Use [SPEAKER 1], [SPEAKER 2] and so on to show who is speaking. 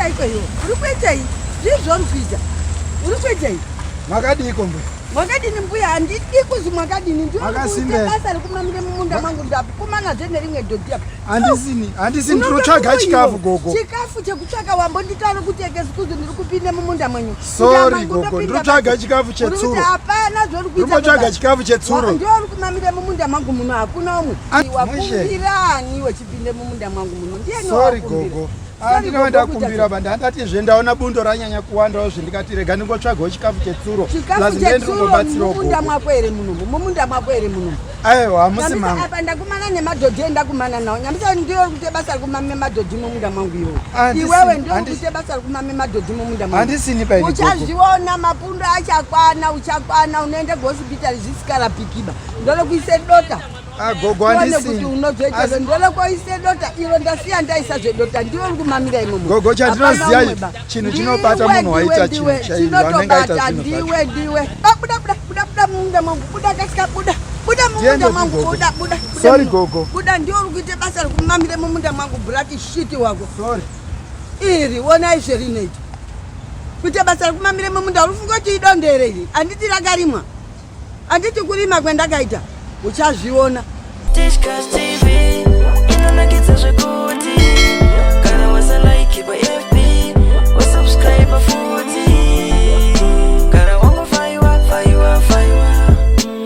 [SPEAKER 1] kuitei kweyo uri kuitei zvii zvauri kuita uri kuitei
[SPEAKER 2] Makadiiko mbuya?
[SPEAKER 1] Mwakadini mbuya handidi kuzi mwakadini
[SPEAKER 2] Makasimba.
[SPEAKER 1] ndiokuita basa rekumamire mumunda mwangu ndakumanazve nerimwe dhodhi apa.
[SPEAKER 2] Handisini, handisini ndinotsvaga chikafu gogo.
[SPEAKER 1] Chikafu chekutsvaka wambonditaura kuti ekesikuzi ndiri kupinda mumunda mwenyu.
[SPEAKER 2] Sorry gogo, ndinotsvaga chikafu chetsuro.
[SPEAKER 1] Uri hapana zvauri kuita.
[SPEAKER 2] Ndinotsvaga chikafu chetsuro.
[SPEAKER 1] Ndiwe uri kumamira mumunda mangu muno hakuna umwe. Wakumbirani wechipinde mumunda mangu muno. Ndiye
[SPEAKER 2] Sorry gogo. Andina ndakumbira ba ndandatizve ndaona bundo ranyanya kuwandawo zve ndikati rega ndingotsvagawo chikafu chetsuro.
[SPEAKER 1] Chikafu chetsuro mumunda mwako here muno? Mumunda mwako here muno?
[SPEAKER 2] Aiwa hamusi mangu.
[SPEAKER 1] Apa ndakumana nemadhodhi endakumana nawo. Nyambisa ndiyo kuite basa rekumame madhodhi mumunda mwangu iwewe. Iwewe ndiyo kuite basa rekumame madhodhi mumunda mwangu.
[SPEAKER 2] Handisini paini.
[SPEAKER 1] Uchazviona mapundo achakwana uchakwana unoenda kuhospitali zvisikarapikiba. Ndolokuise dota.
[SPEAKER 2] Ah, gogo handisini.
[SPEAKER 1] Kuti unozoita ndolo koise dota iro ndasiya ndaisa zvedota ndiro uri kumamira imomo.
[SPEAKER 2] Gogo chandinoziva chinhu chinobata munhu waita chinhu chaiyo anenge aita
[SPEAKER 1] zvinhu. Ndiwe ndiwe. Ah, buda buda buda buda mumunda mwangu buda kasika buda. Buda mumunda mwangu buda buda.
[SPEAKER 2] Sorry gogo.
[SPEAKER 1] Buda ndiwe uri kuita basa rekumamira mumunda mwangu black shit wako.
[SPEAKER 2] Sorry.
[SPEAKER 1] Iri wona izve rinoita. Kuita basa rekumamira mumunda uri kufunga kuti idonde here iri? Handiti rakarimwa. Handiti kurima kwendakaita. Uchazviona.
[SPEAKER 3] Tichkach TV.